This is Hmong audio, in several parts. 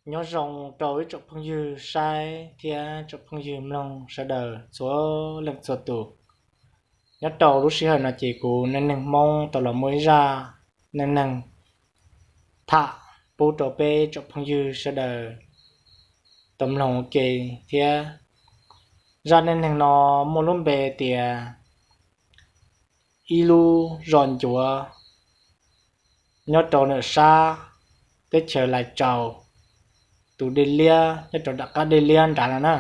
Nyob zoo rau ib tsoom phooj ywg saib thiab tsoom phooj ywg mloog sawv daws txhua leej txhua tus. Nyob rau lub sij hawm no ces kuv Neej Neeg Hmoob tau los muaj ib zaj neej neeg tham pub rau peb tsoom phooj ywg sawv daws tau mloog ua ke thiab. Zaj neej neeg no muaj lub npe tias ib lub zos ncuav nyob rau nram sab teb chaws Lais Tsaus, tus dej liab nyob rau nram qab dej liab nrad no na.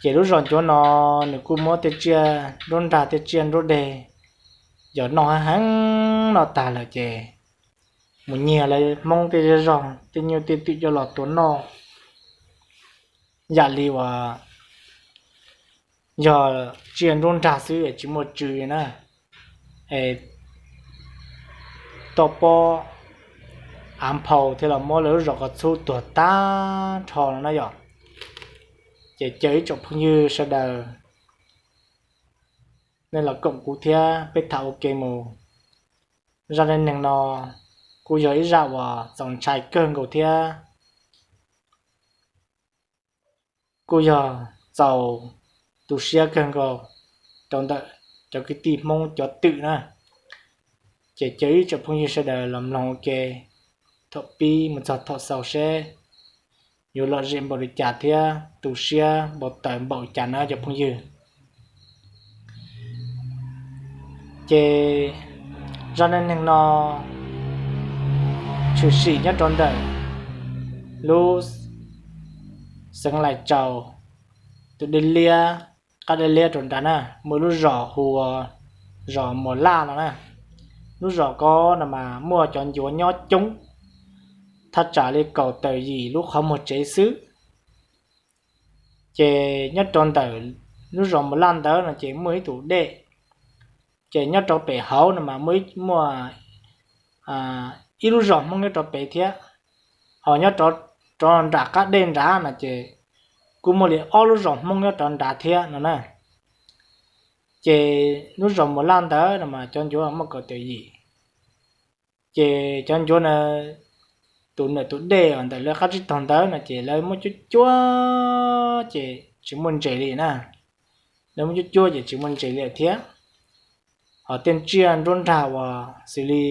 Ces lub zos ncuav no nws kuj muab tej tsiaj nruab nrag tej tsiaj nruab deg yog noj heev noj tag lawm ces mus nyiag lawv Hmoob tej zej zog tej nyuj tej twm coj los tua noj yam li uas yog tsiaj nruab nrag xwb tsis muaj tswv na. Toj pob av nphau thiab los muab lawv lub zos Kos Txhub tuag tag nrho no na yom. Ces caw ib tsoom phooj ywg sawv daws nej los koom kuv thiab peb tham ua ke mus. Zaj neej neeg no kuj yog ib zaj uas txaus ntshai kawg nkaus thiab kuj yog txaus tu siab kawg nkaus rau ntawm cov kwv tij Hmoob cov twm na. Ces caw ib tsoom phooj ywg sawv daws los mloog ua ke thaum pib mus txog thaum xaus seb yuav lom zem npaum li cas thiab tu siab npau taws npaum li cas na cov phooj ywg. Ces zaj neej neeg no tshwm sim nyob rau ntawm lub xeev Lais Tsaus, tus dej liab, qab dej liab rau nrad na, muaj lub zos hu ua zos Muas Laj no na. Lub zos ko no mas muaj cov ncuav nyob coob, thaj tsam li kaum tawm yim lub qhov muag tsev xwb. Ces nyob rau ntawm lub zos Muas Laj ntawd no ces muaj ib tus dej, ces nyob rau pem hauv no mas muaj ib lub zos Hmoob nyob rau pem thiab, ho nyob rau nram qab dej nrad no ces kuj muaj li ob lub zos Hmoob nyob rau nrad thiab no na. Ces lub zos Muas Laj ntawd no mas cov ncuav muaj kaum tawm yim. Ces cov ncuav na, tus nam tus dej ntawm lawv qab tsib taug ntawd no ces lawv muab cuab cuab ces tsis muaj ntses li na. Lawv muab cuab cuab ces tsis muaj ntses li thiab. Ho tej tsiaj nruab nrag uas xws li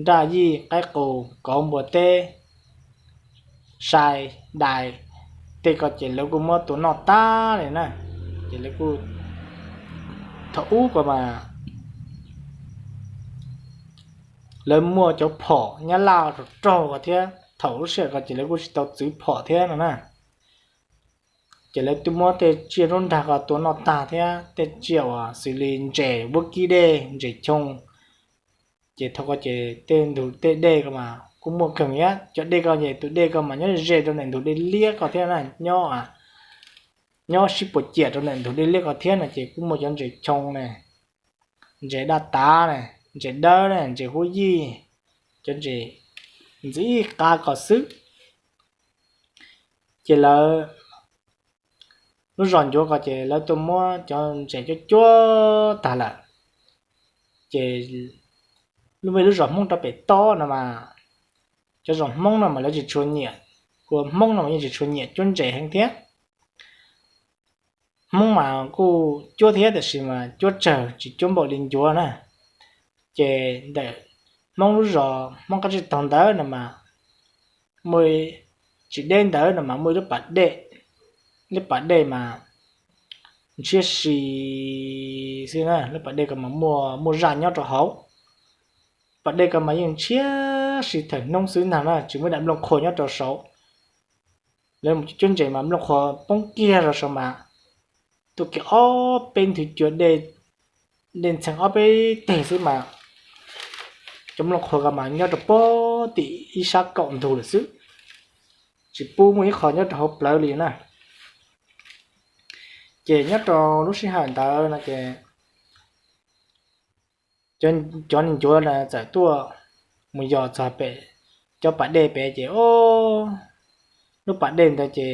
nraj yij, qaib qus, kauv, npua teb, sai, dais, tej ko ces lawv kuj muab tua noj tag li na. Ces lawv kuj, thaum ub ko mas lawv muaj cov phom nyab laj raug raug ko thiab, thaum lub sij hawm ko ces lawv kuj tsis tau txwv phom thiab no na. Ces lawv twb muab tej tsiaj nruab nrag ko tua noj tag thiab tej tsiaj uas xws li ntses vuab kib dej, ntses choo, ces thaum ko ces tej ntug tej dej ko mas kuj muaj kawg thiab. Cov dej ko ces tus dej ko mas nyob ze rau ntawm ntug dej liab ko thiab na, nyob, nyob sib puas ciam rau ntawm ntug dej liab ko thiab no ces kuj muaj cov ntses choo ne, ntses daj tav ne, ntses dawb ne, ntses huab yij, cov ntses ntxim qab ko xwb. Ces lawv lub zos ncuav ko ces lawv tuaj muab cov ntses cuab cuab tag lawm. Ces lub me lub zos Hmoob rau pem tob no mas, cov zos Hmoob no mas lawv tsis tshua nyiam, ua Hmoob no mas yeej tsis tshua nyiam cuab ntses heev thiab. Hmoob mas kuj cuab thiab tiam sis mas cuab tsawg tsis cuab npaum li ncuav na. Ces ntawm Hmoob lub zos Hmoob qab tsib taug ntawd no mas muaj, tsis deb ntawd no mas muaj ib lub pas dej, lub pas dej mas ntshiab si xwb na, lub pas dej ko mas muaj muaj zaj nyob rau hauv. Pas dej ko mas yeej ntshiab si thaum hnub xwb ntag na, tsis muaj daim nplooj qhuav nyob rau saud. Lawv mus cuab ntses mas nplooj qhuav poob kiag rau saud mas tuaj kiag ob peb nthwv cua dej, dej ntxhee ob peb teg xwb mas cov nplooj qhuav ko mas nyob rau pem tim ib sab kaum ntug lawm xwb, tsis pub muaj ib qho nyob rau hauv plawv li na. Ces nyob rau lub sij hawm ntawd no ces cov ncuav txawm tuaj mus yos txog pem cov pas dej pem ces, o, lub pas dej ntawd ces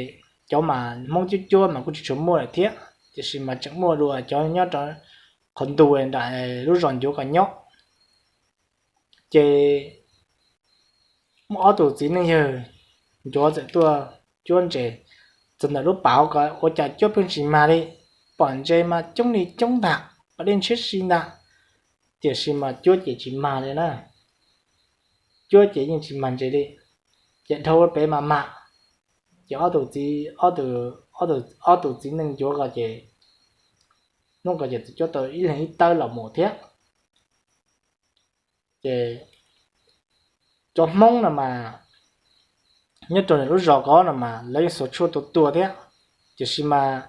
cov mas Hmoob cuab cuab mas kuj tsis tshua muaj lawm thiab, tiam sis mas tseem muaj dua cov nyob rau qhov ntu nram lub zos ncuav ko nyob. Ces Muaj ob tug txiv neej yawg ncuav txawm tuaj cuab ntses. Txog ntawm lub pas hauv ko ua cas cuab pheej tsis mag li, pom ntses mas coob li coob ntag, pas dej ntshiab si ntag, tiam sis mas cuab ces tsis mag li na. Cuab ces yeej tsis mag ntses li, ces dhau pem mas mag. Ces ob tug txiv, ob tug txiv neej ncuav ko ces hnub ko ces txawm cuab tau ib leeg ib tawb los mus thiab. Ces cov Hmoob no mas nyob rau nws lub zos ko no mas lawv yeej xuas tshuaj tua tua thiab, tiam sis mas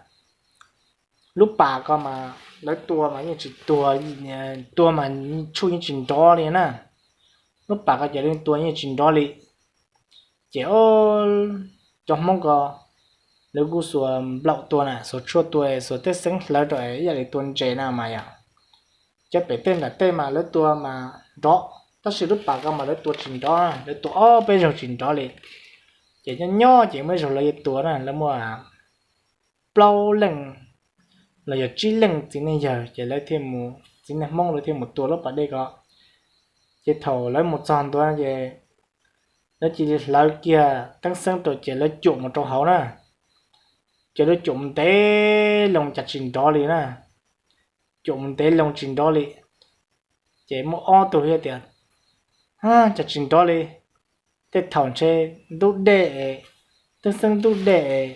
lub pas ko mas lawv tua mas yeej tsis tuag, tua mas tshuaj yeej tsis nrov li na. Lub pas ko ces lawv tua yeej tsis nrov li. Ces cov Hmoob ko lawv kuj xuas nplaum tua na, xuas tshuaj tua, xuas tej xeeb hlawv rau ib yam li tua ntses na mas yog. Cov pem tej nram tej mas lawv tua mas nrov, tab sis lub pas ko mas lawv tua tsis nrov, lawv tua ob peb zaug tsis nrov li. Ces nyob nyob ces muaj ib zaug lawv yuav tua na, lawv muaj plaub leej los yog tsib leej txiv neej yawg, ces lawv thiaj mus, txiv neej Hmoob lawv thiaj mus tua lub pas dej ko. Ces thaum lawv mus txog ntua ces lawv cia li hlawv kiag teeb xeeb rau ces lawv cuam mus rau hauv na. Ces lawv cuam mus ntev loo cas tsis nrov li na. Cuam mus ntev loo tsis nrov li. Ces muaj ob tug thiaj tias, cas tsis nrov li, tej thaum ntshe ntub dej, teeb xeeb ntub dej,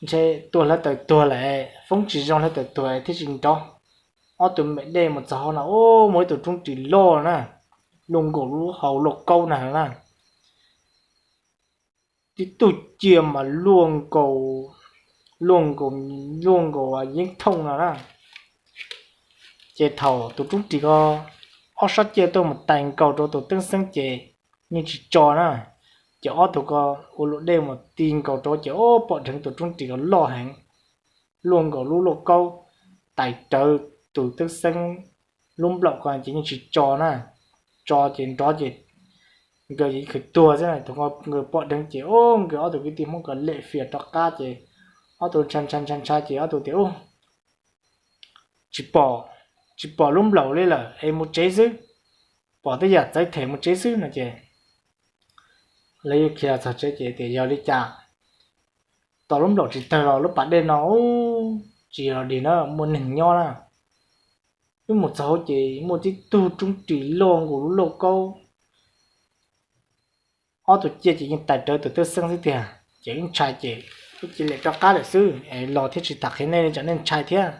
ntshe tua hlawv taws tuag lawm, foob tsis zoo hlawv taws tuag thiaj tsis nrov. Ob tug npem dej mus txog hauv no, muaj ib tug roob ris loj na, luaj nkaus lub hau lauj kaub na na. Tib tug cia mas luaj nkaus, luaj nkaus, luaj nkaus yeeb thooj no na. Ces thaum tus roob ris ko ob sab cia tuaj mus tais nkaus rau tus teeb xeeb ces yeej tsis tso na. Ces ob tug ko ua luam dej mus ti nkaus rau ces pom dheev tus roob ris ko loj heev, luaj nkaus lub lauj kaub, tais rawv tus teeb xeeb lub nplaum ko ces yeej tsis tso na. Tso ces nrov ces nkawd yeej khwv tuag xwb na. Thaum nkawd pom dheev ces nkawd ob tug kwv tij Hmoob ko lem fias rov qab ces ob tug ntshai ntshai ntshai ntshai ces ob tug tias, tsis pom, tsis pom lub nplaum li lawm es mus tsev xwb, pom tej yam txawv them mus tsev xwb no ces lawv yuav khiav txog tsev ces tias yog li cas tos lub nplaum tsis tawg los lub pas dej no tsis yog los dig na, muaj neeg nyob na. Wb mus txog hauv ces muaj tib tug roob ris loj nkaus lub lauj kaub, ob tug cia ces yeej tais rawv tus teeb xeeb xwb tiag. Ces wb ntshai ces wb cia li rov qab lawm xwb es los thiab tsis tham qhia nej li tsam nej ntshai thiab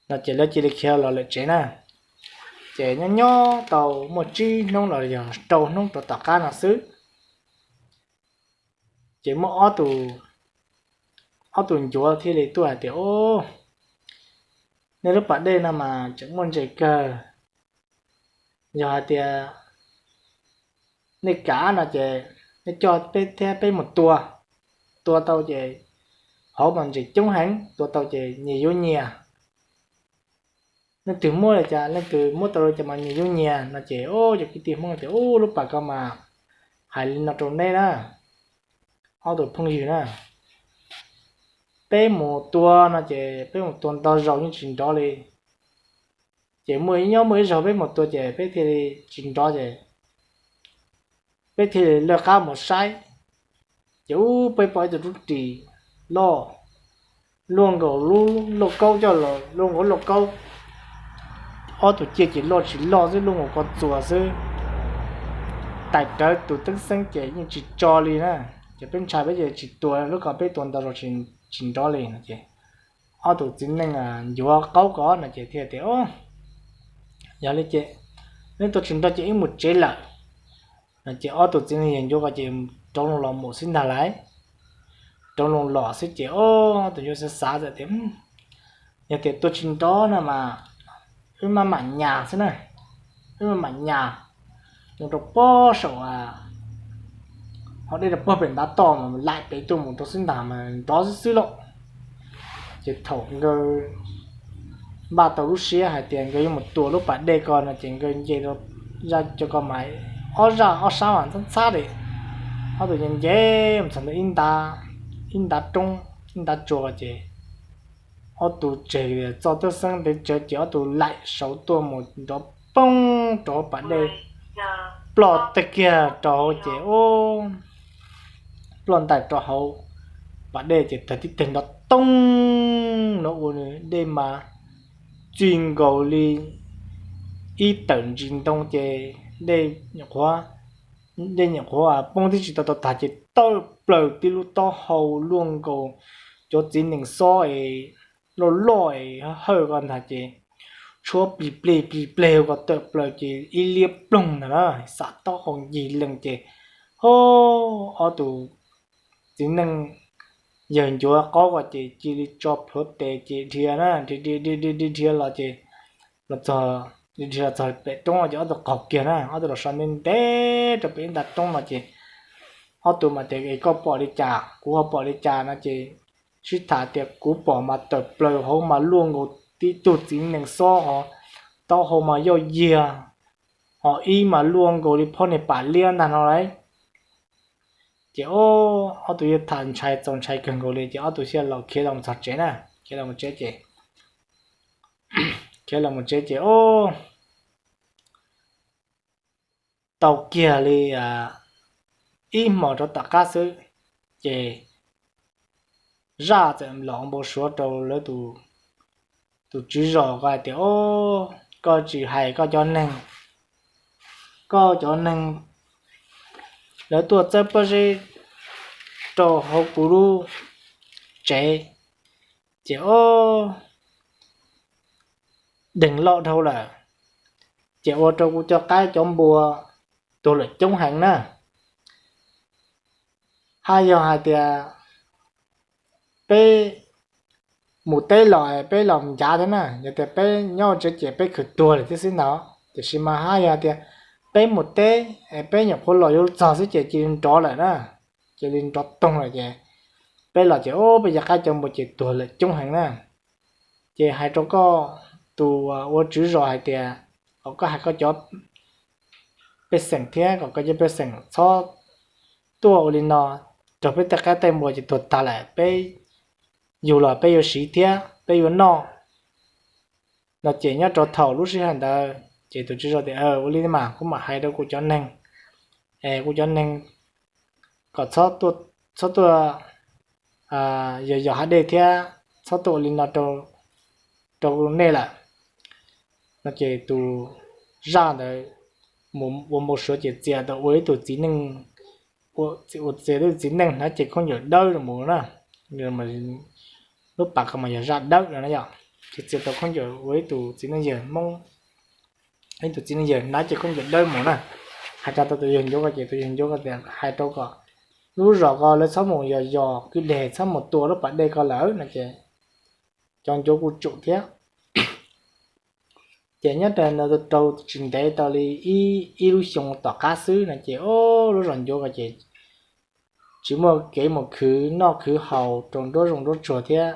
no ces lawv cia li khiav los lawm tsev na. Ces nyob nyob tau muaj tsib hnub los yog rau hnub rau tom qab no xwb, ces muaj ob tug ncuav thiaj li tuaj hais tias, nej lub pas dej no mas tseem muaj ntses kawg, yog hais tias nej kam no ces nej coj peb thiab peb mus tua, tua tau ces hauv mas ntses coob heev, tua tau ces nyias yuav nyias. Leej twg muab li cas, leej twg muab tau li cas mas nyias yuav nyias no ces cov kwv tij Hmoob tias, ub, lub pas ko mas hais li no rau neb na, ob tug phooj ywg na, peb mus tua no ces peb mus tua ntau zaus yeej tsis nrov li. Ces muaj ib, nyob muaj ib zaug peb mus tua ces peb thiaj li tsis nrov ces peb thiaj li lawj qab mus saib, ces ub, peb pom ib tug roob ris loj, luaj nkaus lub lauj kaub coj los, luaj nkaus lub lauj kaub, ob tug cia ces loj tsis loj xwb, luaj nkaus ko txuas xwb, tais rawv tus teeb xeeb ces yeej tsis tso li na. Ces peb ntshai peb ces tsis tua, lub ko peb tua ntau zaus tsis nrov li no ces ob tug txiv neej ncuav qaub ko no ces thiaj tias, yog li ces neb tua tsis nrov ces wb mus tsev lawm no ces ob tug txiv neej yawg ncuav ko ces rov loo los mus xwb ntag lauj. Rov loo los xwb ces ob tug ncuav xav xav tias, yog tias tua tsis nrov no mas wb maj mam nyas xwb na, wb maj mam nyas mus rau pob saum hauv dej rau pob pem ntav toj mas laim pem tuaj mus rau xwb ntag mas nrov xwb xwb lauj. Ces thaum nkawd npaj tau lub siab hais tias nkawd yuav mus tua lub pas dej ko no ces nkawd nce zaj cov ko mas ob zaj ob sab mas ntxhab ntxhab li, ob tug nce nce mus txog ntawm ib ntav roob, ib ntav tsua ces ob tug tseg txoj tawb xeeb ntev tsawv ces ob tug laim saud tuaj mus nrov poob rau pas dej, ploj tag kiag rau hauv ces ub, ploj ntais rau hauv pas dej ces tawg tib teg nrov toog no ua dej mas txi nkaus li ib tawm ntsis ntoo ces dej nyuam qhuav, dej nyuam qhuav poob tib tsis tau tag ces tawm plaws tib lub taub hau luaj nkaus cov txiv nees xob es loj loj es hawj ko ntag ces tshuab plig pleg plig pleg ko tawm plaws ces ib liab ploog ntag na, xam taub hau ncig lees ces ho ob tus txiv neej yawg ncuav qaub ko ces cia li tso plhuav tes ces dhia na, dhia dhia dhia dhia los ces los txog, dhia los txog pem roob ces ob tug qaug kiag na, ob tug los so ntev ntev rau pem ib nta roob no ces ob tug mas tias es koj pom li cas kuv ho pom li cas no ces sib tham tias kuv pom mas tawm plaws hauv mas luaj nkaus tib tug txiv nees xob ho taub hau mas yoj yiag ho ib mas luaj nkaus li phab niag pam liab ntag no lauj. Ces ob tug yeej tham ntshai txaus ntshai kawg nkaus li ces ob tug thiaj los khiav los txog tsev na, khiav los tsev ces, khiav los tsev ces ub, tau kiag li ib hmos rau tom qab xwb ces zaj txawm los npau suav rau lawv tus tswv zos ko hais tias, Ob, koj tsis hais koj cov neeg, koj cov neeg lawv tuaj txawb pob zeb rau hauv kuv lub tsev ces ob, deeg loj dhau lawm ces ua rau kuv cov qaib cov npua tuag lawm coob heev na. Haj yog hais tias peb mus teb los peb los ncav thiab na, yog tias peb nyob tsev ces peb khwv tuag lawm thiab xwb ntag. Tiam sis mas haj yog tias peb mus teb es peb nyuam qhuav los yuav txog xwb ces cia li nrov lawm na, cia li nrov toog lawm ces peb los ces ob, peb cov qaib cov npua ces tuag lawm coob heev na. Ces hais rau koj tus ua tswv zos hais tias kom koj hais koj cov pej xeem thiab kom koj cov pej xeem txhob tuaj ua li no rau peb tej qaib tej npua ces tuag tag lawm, peb yug los peb yuav siv thiab peb yuav noj no ces nyob rau thaum lub sij hawm ntawd ces tus tswv zos tias, Ua li mas kuv mam hais rau kuv cov neeg, es kuv cov neeg kom txhob tuaj yos yos hav dej thiab txhob tuaj ua li no rau nej lawm no ces tus zaj ntawd mus ua npau suav ces txia tau ua ib tug txiv neej, ua txia ib tug txiv neej hnav cev khaub ncaws dawb los mus na. Lub pas ko mas yog zaj dawb no na yom, ces txia tau khaub ncaws ua ib tug txiv neej yawg Hmoob, ib tug txiv neej yawg hnav cev khaub ncaws dawb mus na. Hais rau tus yawg ncuav ko ces tus yawg ncuav ko tias hais rau kom lub zos ko lawv txhob mus yos yos kwj deg, txhob mus tua lub pas dej ko lawm no ces cov ncuav kuj tsum thiab. Ces nyob rau tsis ntev tau li ib lub xyoo tom qab xwb no ces lub zos ncuav ko ces tsis muaj kev mus khwv noj khwv haus rau nruab zoov nruab tsuag thiab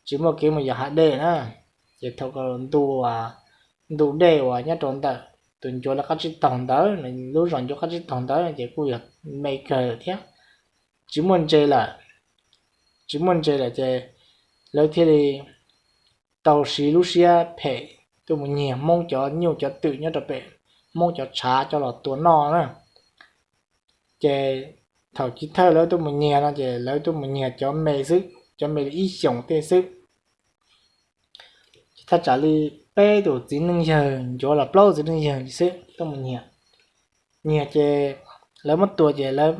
tsis muaj kev mus yos hav dej na. Ces thaum ntu, ntu dej uas nyob rau ntawm tus ncuav lawv qab tsib taug ntawd, lub zos ncuav qab tsib taug ntawd ces kuj yog me kawg thiab, tsis muaj ntses lawm. Tsis muaj ntses lawm ces lawv thiaj li tau siv lub siab phem tuaj mus nyiag Hmoob cov nyuj cov twm nyob rau pem Hmoob cov tshav coj los tua noj na. Ces thaum chiv thawj lawv tuaj mus nyiag no ces lawv tuaj mus nyiag cov me xwb, cov me li ib xyoos tej xwb. Ces thaj tsam li peb tus txiv neej yawg ncuav los plaub txiv neej yawg xwb tuaj mus nyiag. Nyiag ces lawv muab tua ces lawv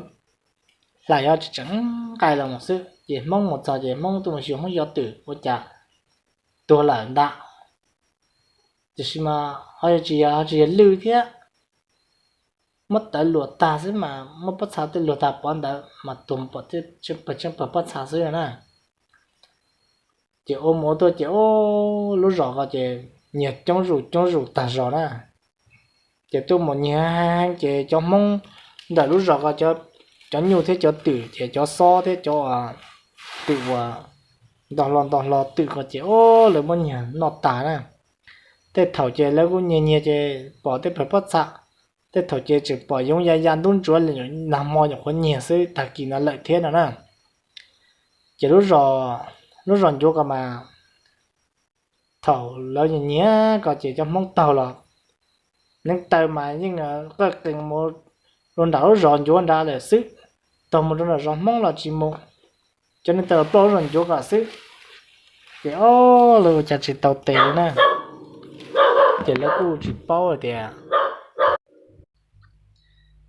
hlais yov tsis tseem nqaij los mus xwb ces Hmoob mus txog ces Hmoob tuaj mus xyuas Hmoob cov twm ua cas tuag lawm ntag. Tiam sis mas ho tsis yog, ho tsis yog lwj thiab, muab tawv luam tag xwb mas muab pob txha tej luag tag pov ntawd mas tuag pawg pob txha xwb na. Ces ua mus ua tuaj ces lub zos ko ces nyiag coob zuj coob zus tag zog na. Ces tuaj mus nyiag heev ces cov Hmoob ntawm lub zos ko cov nyuj thiab cov twm ces cov xob thiab cov twm uas ntog hlo ntog hlo twm ko ces lawv muab nyiag noj tas na. Tej thaum ces lawv kuj nyiag nyiag ces pom tej pawg pob txha, tej thaum ces tseem pom yoov ya ya ntub ntsuav li nag hmo nyuam qhuav nyiag xwb tag kis no lawm thiab no na. Ces lub zos, lub zos ncuav ko mas thaum lawv nyiag nyiag ko ces cov Hmoob taug los neev taw mas yeej qeej qees mus rau nram lub zos ncuav nrad lawm xwb, taug mus rau nram zos Hmoob los tsis mus, cov neev taw los ploj lub zos ncuav kom xwb. Ces ob lawv ua cas tsis tau tes li na, ces lawv kuj tsis paub hais tias,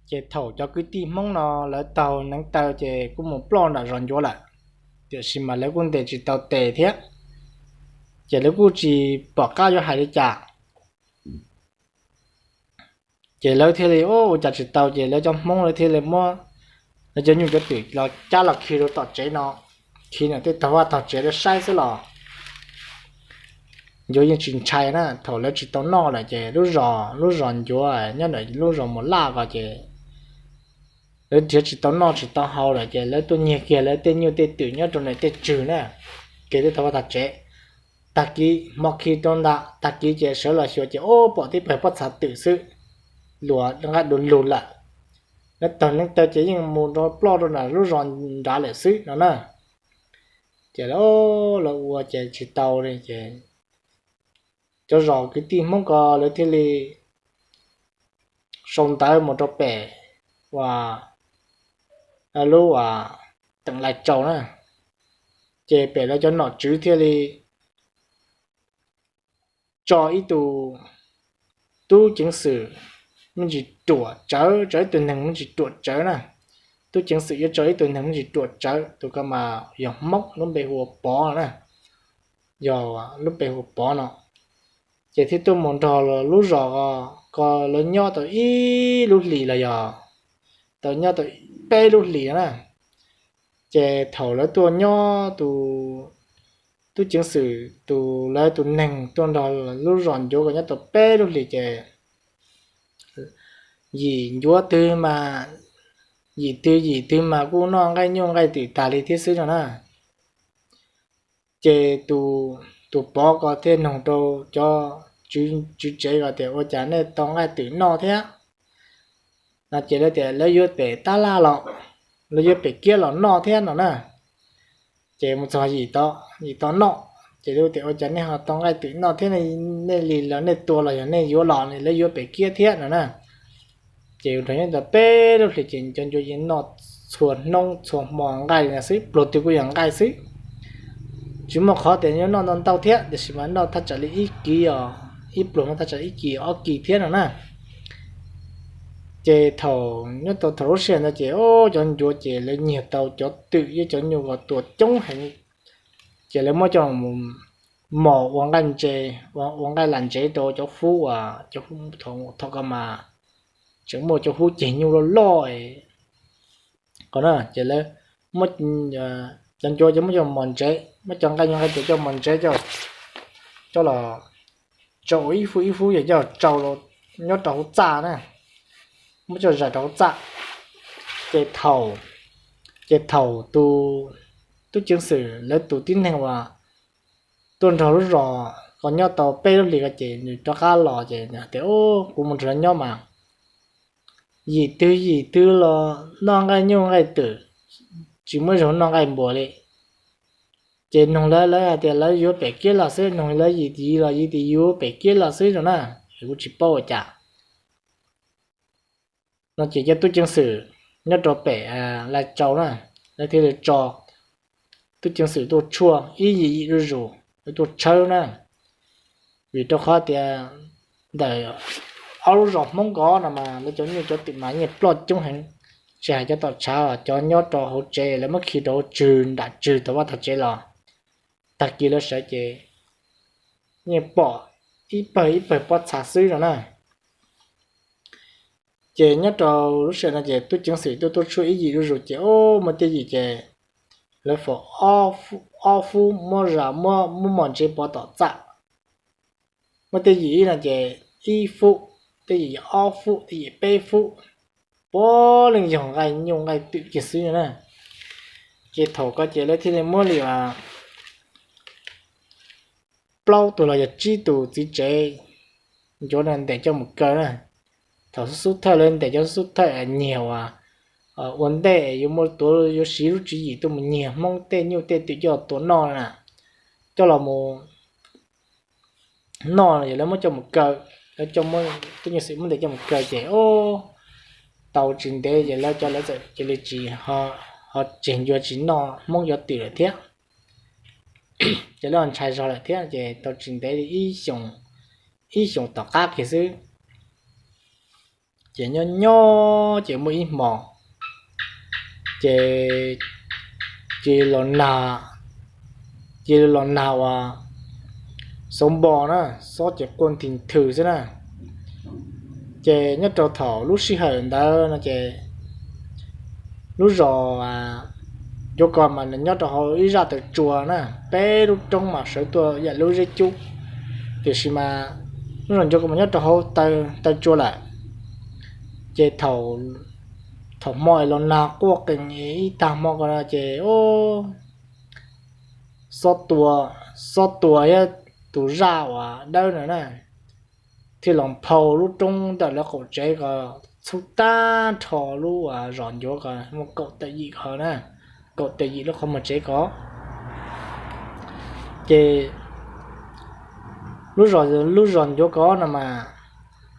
ces thaum cov kwv tij Hmoob no lawv taug neev taw ces kuj mus ploj nram zos ncuav lawm, tiam sis mas lawv kuj ntes tsis tau tes thiab, ces lawv kuj tsis pom qab yuav hais li cas. Ces lawv thiaj li ua cas tsis tau ces lawv cov Hmoob lawv thiaj li muab lawv cov nyuj cov twm los cab los khi rau tom tsev no, khi no tej taug vaj taug tsev lawv saib xwb los ncuav yeej tsis ntshai na. Thaum lawv tsis tau noj lawm ces lub zos lub zos ncuav nyob ntawm lub zos Mus Laj ko ces lawv nrhiav tsis tau noj tsis tau haus lawm ces lawv tuaj nyiag kiag lawv tej nyuj tej twm nyob rau ntawm tej tswg na, kiag tej taug vaj taug tsev. Tag kis hmo khi rau ntawd tag kis ces sawv los xyuas ces ub pom tib pawg pob txha twm xwb, luas nqaij du lug lawm. Lawv taug neev taw ces yeej mus rau ploj rau nram lub zos nrad lawm xwb no na. Ces lawv ua ces tsis tau li ces cov zos kwv tij Hmoob ko lawv thiaj li sau ntawv mus rau pem uas lub uas teem Lais Tsaus na, ces pem lawv cov nom tswv thiaj li tso ib tug tub ceev xwm me ntsis ruam tsawv, tso ib tug neeg me ntsis ruam tsawv na. Tub ceev xwm yuav tso ib tug neeg me ntsis ruam tsawv, tus ko mas yog Hmoob, lub npe hu ua Pov na, yog lub npe hu ua Pov no, ces thiaj tuaj mus nrog lub zos ko lawv nyob tau ib lub hlis los yog tau nyob tau peb lub hlis na. Ces thaum lawv tuaj nyob tus tub ceev xwm tus lawv tus neeg tuaj nrog lub zos ncuav ko nyob tau peb lub hlis ces yim ncuav twg mas, yim twg yim twg mas kuj noj nqaij nyuj nqaij twm tag li thiab xwb no na. Ces tus Pov ko thiaj nug rau cov tswv tsev ko tias ua cas nej tau nqaij twm noj thiab no ces lawv tias lawv yuav pem tab laj los, lawv yuav pem kiab los noj thiab no na. Ces mus txog yim tau noj ces lawv tias ua cas nej ho tau nqaij twm noj thiab, nej li los nej tua los yog nej yuav los, lawv yuav pem kiab thiab no na. Ces nrog nyob tau peb lub hlis ces cov ncuav yeej noj txhua hnub txhua hmo nqaij li no xwb, pluag twg kuj yog nqaij xwb. Tsis muaj qhov tias yuav noj ntau ntau thiab, tiam sis mas noj thaj tsam li ib kis os, ib pluag noj thaj tsam ib kis ob kis thiab no na. Ces thaum nyob tau thaum lub sij hawm ntawd ces cov ncuav ces lawv nyiag tau cov twm thiab cov nyuj uas tua coob heev, ces lawv muab coj mos ua nqaij ntse, ua nqaij lam ntsev rau cov hub uas, thaum ko mas tseem muaj cov hub ceg nyuj loj loj ko na, ces lawv muab, cov ncuav ces muab coj mos ntsev, muab cov nqaij nyuj nqaij twm coj mos ntsev, coj los tsau ib hub ib hub yog coj tsau nyob rau hauv txaj na, muab coj zais rau hauv txaj. Ces thaum, ces thaum tus tub ceev xwm lawv tus tib neeg uas tuaj nrog lub zos ko nyob tau peb lub hlis ko ces nws rov qab los ces tias, kuv mus nrog lawv nyob mas yim twg yim twg los noj nqaij nyuj nqaij twm, tsis muaj zog noj nqaij npua li. Ces noog lawv, lawv hais tias lawv yuav pem kiab los xwb, noog lawv yim twg yim los yim twg yuav pem kiab los xwb no na, kuv tsis paub ua cas. No ces cov tub ceev xwm nyob rau pem Lais Tsaus na, lawv thiaj li tso tub ceev xwm tuaj tshuaj ib yim yim zuj zus, lawv tuaj tshawb na. Vim rau qhov tias ntawm ob lub zos Hmoob ko no mas lawv cov nyuj cov twm mas yeej ploj coob heev, tsis hais cov tom tshav, cov nyob rau hauv tsev lawv muab khi rau hauv tswg nram tswg tau vaj tau tsev los, tag kis lawv sawv ces yeej pom ib pawg ib pawg pob txha xwb no na. Ces nyob rau lub sij hawm no ces tub ceev xwm tuaj tuaj tshuaj ib yim zuj zus ces muaj tej yim ces lawv faus ob fub, muab zam, muab mos ntsev pov tom txaj. Muaj tej yim ib no ces ib fub, tej yim ob fub, tej yim peb fub, puav leej yog nqaij nyuj nqaij twm kiag xwb na. Ces thaum ko ces lawv thiaj li muab li plaub tug los yog tsib tus txiv tsev ncuav no ntes coj mus kaw na. Thaum xub xub thawj lawv ntes cov xub xub thawj nyiag uas ua ntej yuav muaj tuav yuav siv lub tswv yim tuaj mus nyiag Hmoob tej nyuj tej twm coj tua noj na, coj los mus noj no lawv muab coj mus kaw. lawv coj muab, tub ceev xwm muab ntes coj mus kaw ces tau tsis ntev ces lawv cov lawv txawm cia li tsis ho tseg ncua tsis noj Hmoob cov twm lawm thiab. Ces lawv ntshai zog lawm thiab ces tau tsis ntev ib xyoos tom qab kiag xwb, ces nyob nyob ces muaj ib hmo ces cia li los nag, cia li los nag uas xob npo na, xob ces quaj nthi nthw xwb na. Ces nyob rau thaum lub sij hawm ntawd no ces lub zos Ncuav Kos mas nws nyob rau hauv ib zaj taw tsua na, peb lub roob mas sawv tuaj yam lub zeb cub, tiam sis mas lub zos Ncuav Kos mas nyob rau hauv taw tsua lawm. Ces thaum hmo los nag quaj qees ib tag hmo ko no ces xob tua, xob tua thiab tus zaj uas dawb no na thiaj los nphau lub roob ntawm lawv qaum tsev ko txhub tag nrho lub zos Ncuav Kos muaj kaum tawm yim ko na, kaum tawm yim lub qhov muag tsev ko. Ces lub zos, lub zos Ncuav Kos no mas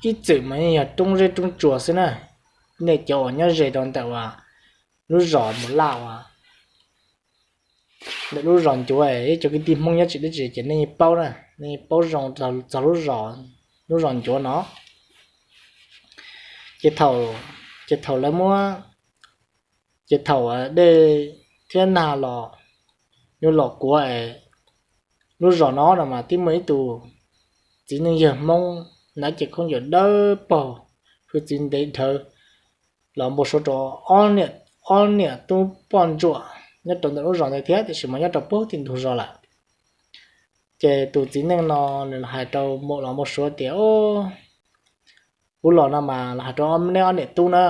ib txwm mas yeej yog roob zeb roob tsua xwb na. Nej cov uas nyob ze rau ntawm uas lub zos Mus Laj uas ntawm lub zos Ncuav, cov kwv tij Hmoob nyob tsis deb tsis ces nej yeej paub na, nej yeej paub zoo txog lub zos, lub zos Ncuav no. Ces thaum, ces thaum lawv muab, ces thaum dej thiab nag los yuav los kuav es lub zos no no mas twb muaj ib tug txiv neej yawg Hmoob hnav cev khaub ncaws dawb paug, hwj txwv ntev dhawv los npau suav rau ob niam tub poj ntsuam nyob rau ntawm lub zos ntawd thiab, tiam sis mas nyob rau puag tim ntug zos lawm. Ces tus txiv neej no nws hais rau, los npau suav tias, Kuv los no mas los hais rau neb ob niam tub na,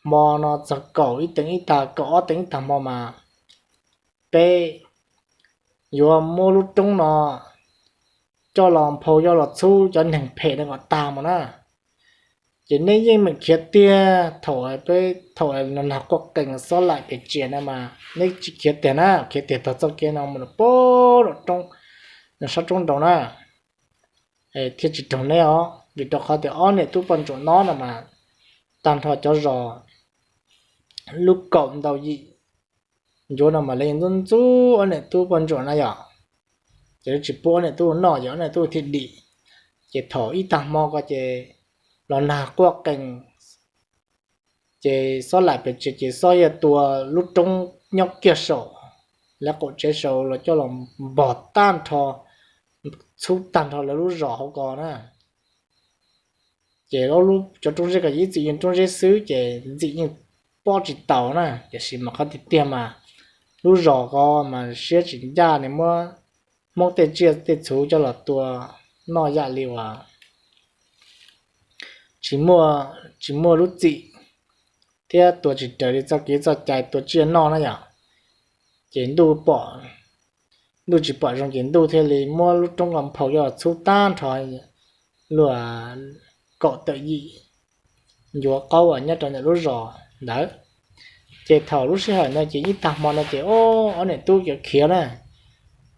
hmo no txog kaum ib teev ib tag, kaum ob teev ib tag hmo mas peb yuav muab lub roob no coj los nphau coj los txhub cov neeg phem no kom tag mus na. Ces neb yeej meem khiav tiag, thaum peb, thaum nag quaj qees xob laim pes tsia na mas neb tsis khiav tiag na, khiav tiag tag txoj kev no mus puag roob, sab roob nraud na, thiaj tsis raug neb os. Vim rau qhov tias ob niam tub poj ntsuam no no mas tag nrho cov zos lub kaum ntau yim Ncuav no mas lawv yeej ntxub ntxub ob niam tub poj ntsuam na yom, ces lawv tsis pub ob niam tub noj ces ob niam tub thiaj dim. Ces thaum ib tag hmo ko ces los nag quaj qees, ces xob laim pes tsia ces xob yuav tua lub roob nyob kiag saum lawv qaum tsev saud los coj los npog tag nrho, txhub tag nrho lawv lub zos hauv ko na. Ces cov roob zeb ko ib txwm yeej roob zeb xwb ces ntxim yeej pob tsis tau na, tiam sis mas qhov tiag tiag mas lub zos ko mas siab tsis ncaj, nws muab Hmoob tej tsiaj tej txhu coj los tua noj yam li uas tsis muaj, tsis muaj lub txim thiab tua tsis raws li txoj kev txoj cai tua tsiaj noj na yom. Ces ntuj pom, ntuj tsis pom zoo ces ntuj thiaj li muab lub roob ko nphau coj los txhub tag nrho luag kaum tawm yim Ncuav Qaub uas nyob rau ntawm lub zos ntawd. Ces thaum lub sij hawm no ces ib tag hmo no ces ob niam tub cov khiav na,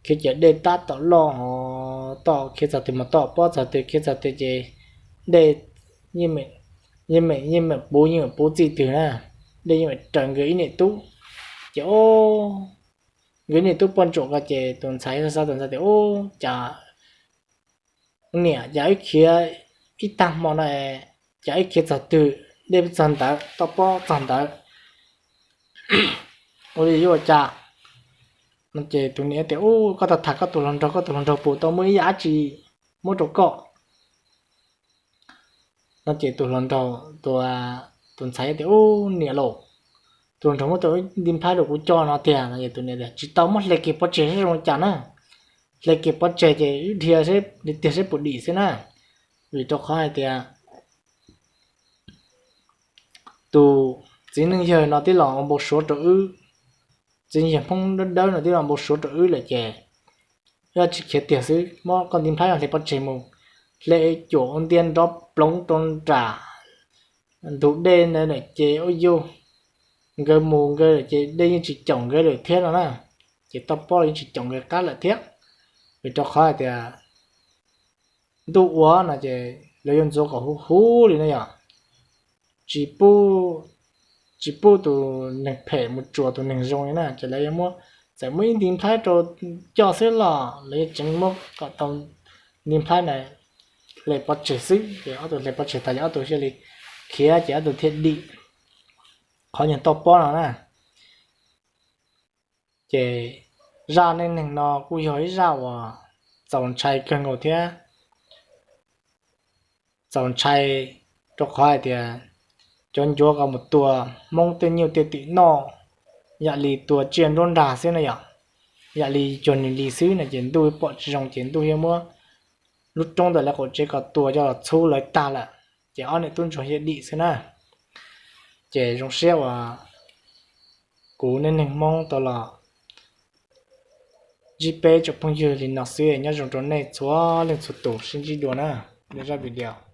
khiav ces dej tab tom loj ho, toj khiav txog twg mas toj pob txog twg, khiav txog twg ces dej yeej meem, yeej meem puv, yeej meem puv txij twg na, dej yeej meem raws nkawd ib niam tub. Ces nkawd ib niam tub poj ntsuam ko ces tus ntxhais xav, tus ntxhais tias, Ub, cas niam, cas wb khiav ib tag hmo no, cas wb khiav txog twg dej pib txog ntawd, toj pob txog ntawd, ua li yuav ua cas? No ces tus niam tias, Ub, koj tau tham koj tus hluas nraug, koj tus hluas nraug puas tau muaj ib yam dab tsi muab rau koj? No ces tus hluas nraug, tus, tus ntxhais tias, Ub niam lauj, tus hluas nraug muab tau ib nti nplhaib rau kuv coj no tiag. No ces tus niam tias, Tsis tau, muab hle kiag pov tseg seb zoo li cas na, hle kiag pov tseg ces wb dhia li tiag seb puas dim xwb na. Vim rau qhov hais tias tus txiv neej yawg no twb los ua npau suav rau wb, txiv neej yawg Hmoob dawb dawb no twb los npau suav rau wb lawm ces wb tsis khiav tiag xwb, muab koj nti nplhaib no hle pov tseg mus, hle cuam ua ntia nrov ploov rau nram ntug dej ntawd lawm ces ua yus, nkawd mus nkawd lawm ces dej yeej tsis caum nkawd lawm thiab no na, ces toj pob yeej tsis caum nkawd qab lawm thiab. Vim rau qhov hais tias ntuj ua no ces lawv yuav ntxuav kom huv huv li na yom. Tsis pub, tsis pub tus neeg phem mus tsuas tus neeg zoo li na, ces lawv yuav muab, txawm muab ib nti nplhaib rau coj xwb los lawv yuav tseev muab kom tau nti nplhaib na hle pov tseg xwb, ces ob tug hle pov tseg tas ces ob tug thiaj li khiav ces ob tug thiaj dim. Qhov nyuag toj pob no na, ces zaj neej neeg no kuj yog ib zaj uas txaus ntshai kawg nkaus thiab txaus ntshai rau qhov hais tias cov ncuav ko mus tua Hmoob tej nyuj tej twm noj yam li tua tsiaj nruab nrag xwb na yom, yam li cuag nws li xwb no ces ntuj pom tsis zoo ces ntuj thiaj muab lub roob ntawm lawv qaum tsev ko tua coj los txhub lawv tag lawm, ces ob niam tub ntsuag thiaj dim xwb na. Ces zoo siab uas kuv neej neeg Hmoob tau los ntsib peb tsoom phooj ywg li no xwb, nyob zoo rau nej txhua leej txhua tus, sib ntsib dua na. Zaj video